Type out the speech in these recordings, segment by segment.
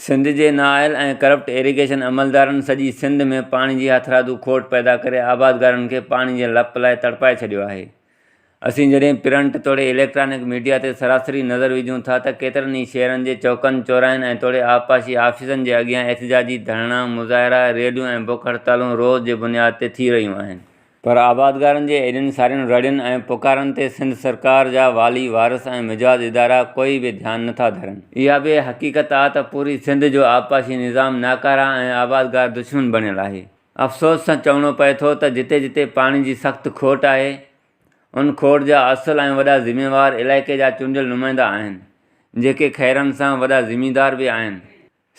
سنڌ جي نااهل ۽ corrupt irrigation عملدارن سڄي سنڌ ۾ پاڻي جي هٿرادو کوٽ پيدا ڪري آبادگارن کي پاڻي جي لپ لاء تڙپائي ڇڏيو آهي. اسين جڏهن پرنٽ توڙي اليڪٽرانڪ ميڊيا تي سراسري نظر وجهون ٿا ته ڪيترن ئي شهرن جي چوڪن، چوراهن ۽ توڙي آبپاشي آفيسن جي اڳيان احتجاجي ڌرڻا، مظاهرا، ريليون ۽ بک هڙتالون روز جي بنياد تي ٿي رهيون آهن. پر آبادگارن جي ايڏين سارين رڙين ۽ پڪارن تي سنڌ سرڪار جا والي وارث ۽ مجاز ادارا ڪوئي به ڌيان نه ٿا ڌرن. اها به حقيقت آ ته پوري سنڌ جو آبپاشي نظام ناڪاره ۽ آبادگار دشمن بڻيل آهي. افسوس سان چوڻو پئي ٿو ته جتي جتي پاڻي جي سخت کوٽ آهي، ان کوٽ جا اصل ۽ وڏا ذميوار علائقي جا چونڊيل نمائندا آهن، جيڪي خيرن سان وڏا ذميدار به آهن.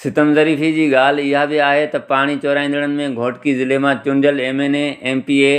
ستم ظريفي جي ڳالهه اها به آهي ته پاڻي چورائيندڙن ۾ گهوٽڪي ضلعي مان چونڊيل M N A, M P A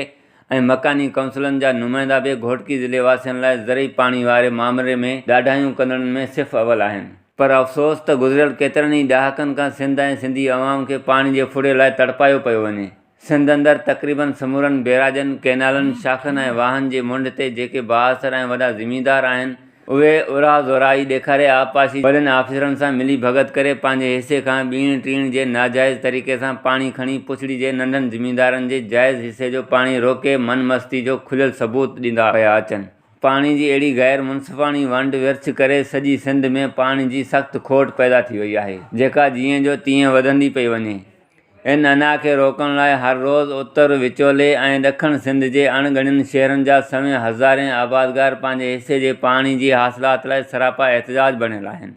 ۽ مڪاني ڪائونسلن جا نمائندا به گهوٽڪي ضلعي واسين لاء زرعي پاڻي واري مامري ۾ ڏاڍايون ڪندڙن ۾ صف اول آهن. پر افسوس ته گذريل ڪيترن ئي ڏهاڪن کان سنڌ ۽ سنڌي عوام کي پاڻي جي ڦڙي لاء تڙپايو پيو وڃي. سنڌ اندر تقريبن سمورن بيراجن، ڪئنالن، شاخن ۽ واهن جي منڍ تي جيڪي بااثر ۽ وڏا زميندار آهن، اهي اورا زورائي ڏيکاري آبپاشي جي وڏن آفيسرن سان ملي ڀڳت ڪري پنهنجي حصي کان ٻيڻ ٽيڻ جي ناجائز طريقي سان پاڻي کڻي پڇڙي جي ننڍن زميندارن جي جائز حصي جو پاڻي روڪي من مستي جو کليل ثبوت ڏيندا پيا اچن. پاڻي جي اهڙي غير منصفاڻي ونڊ ورڇ ڪري سڄي سنڌ ۾ پاڻي جي سخت کوٽ پيدا ٿي وئي آهي، جيڪا جيئن جو تيئن وڌندي پئي وڃي. ان انا کي روڪڻ لاء هر روز اتر، وچولي ۽ ڏکڻ سنڌ جي اڻ ڳڻين شهرن جا سوين هزارين آبادگار پنهنجي حصي جي پاڻي جي حاصلات لاء سراپا احتجاج بڻيل آهن.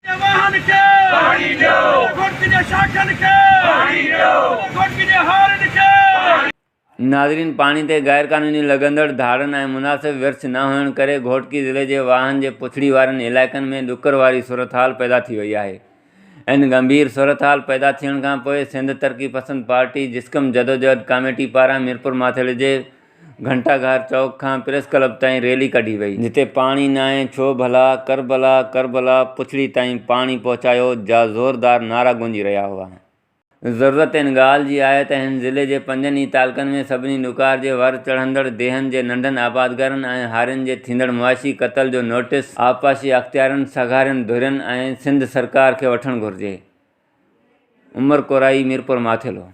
جي واهن کي پاڻي ڏيو. گهوٽڪي جي شاخن کي پاڻي ڏيو. گهوٽڪي جي هارين کي پاڻي. ناظرين پاڻي تي غيرقانوني لڳندڙ ڌاڙن ۽ مناسب ورڇ نه هئڻ ڪري گهوٽڪي ضلعي جي واهن جي پڇڙي وارن علائقن ۾ ڏڪر واري صورتحال پيدا ٿي وئي آهي ان ڳنڀير صورتحال پيدا ٿيڻ کان پوء سنڌ ترقي پسند پارٽي جسقم جدوجهد ڪاميٽي پاران ميرپور ماٿيلي جي گهنٽا گهر چوڪ کان پريس ڪلب تائين ريلي ڪڍي وئي جتي پاڻي ناهي ڇو ڀلا ڪربلا ڪربلا پڇڙي تائين پاڻي پهچايو جا زوردار نعرا گونجي رهيا هئا. ضرورت ان ڳالهه جي آهي ته هن ضلعي جي پنجن ئي تعلقن ۾ سڀني ڏڪار جي ور چڙهندڙ ديهن جي ننڍن آبادگارن ۽ هارين جي ٿيندڙ معاشي قتل جو نوٽيس آبپاشي اختيارين، سگهارين ڌرين ۽ سنڌ سرڪار کي وٺڻ گهرجي. عمر ڪورائي، ميرپور ماٿيلو.